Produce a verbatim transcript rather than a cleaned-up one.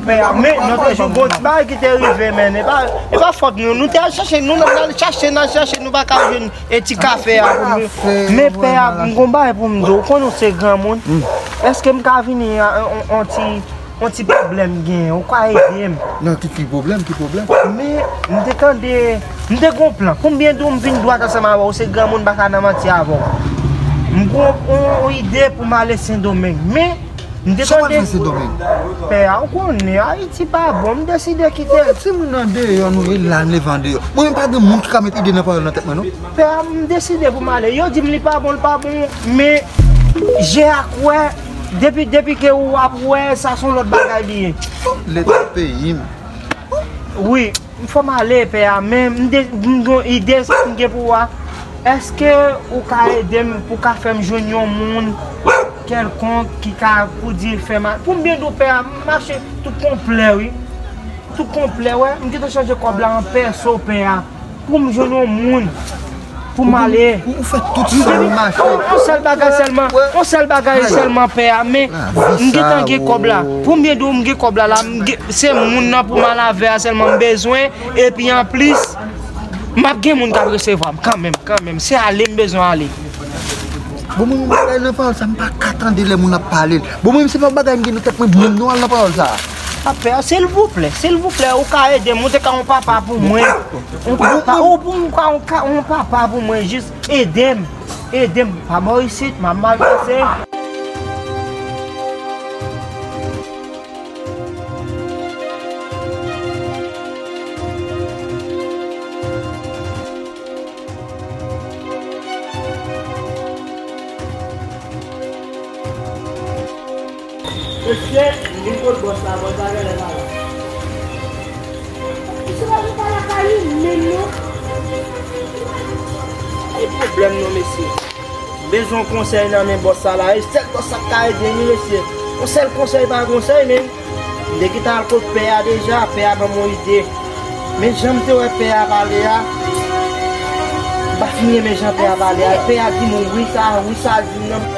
pou pè a. Men, lòt jou, gon ti bagay ki te rive, men, e pa, e pa fòt nou. Nou te al chache, nou, n al chache, n al chache, nou pa ka jwenn e ti kafe a pou nou. Men pè a, m gon bagay pou m di w, ou konnen w se granmoun. Èske m ka vini a, on, on ti, on ti pwoblèm gen, ou ka ede m? Nan ki, ki pwoblèm, ki pwoblèm? Men, m te tande, m te gon plan. Pou m byen di w, m vin dwat ansanm avè w, se granmoun, m pa ka nan manti avè w. M gon on, on ide pou m ale Sendomeng. Men, m te tande. Sa w al fè Sendomeng? Pè a, ou konnen, Ayiti pa bon, m deside kite l. Timoun andeyò, nou ye la, n leve andeyò. Mwen menm pa gen moun ki ka met ide nan pawòl nan tèt mwen, non. Pè a, m deside pou m ale. Yo di m li pa bon, li pa bon, men Je a kwè, depi, depi ke ou ap wè, sa se yon lòt bagay li ye. Leta peyi m. Wi, m fò m ale, pè a, men m de- m gen yon ide sa m gen pou ou a. Èske ou ka ede m pou ka fè m jwenn yon moun kèlkonk ki ka pou di fè m a- pou m byen di w, pè a, m mache tou konplè, wi. Tou konplè, wè. M gentan chanje kòb la an pèso, pè a. Pou m jwenn yon moun. Pou m ale. Ou, ou fè tout sa mache. Yon, yon sèl bagay sèlman. Yon sèl bagay sèlman, pè a. Men, m gentan gen kòb la. Pou m byen di w, m gen kòb la, la. M gen- se moun nan pou m al avè a sèlman m bezwen. Epi anplis, m ap gen moun k ap resevwa m kanmenm, kanmenm. Se ale m bezwen ale. Bon, mwen, yon bagay nan pawòl sa, m pa ka tande lè moun ap pale l. Bon, mwen, se pa bagay m gen nan tèt mwen, moun nou al nan pawòl sa. Pè a, silvouplè, silvouplè, ou ka ede m, ou te ka yon papa pou mwen. Yon papa, ou pou m ka yon ka- yon papa pou mwen, jis ede m. Ede m, pa bò isit, m ap mal pase. Mesye, m vin kot bòs la, bòs la genlè pa la. Mesye, pa gen pa lakay li menm non. Pa gen pwoblèm non, mesye. Bezwen konsèy nan men bòs sa la, e sèl bòs sa k ka ede m wi, mesye. Yon sèl konsèy pa konsèy, men. M te gentan al kot pè a deja, pè a ban m yon ide. Men jan m te wè pè a pale a, m pa fin renmen jan pè a pale a. Pè a di m wi sa, wi sa, di m nan.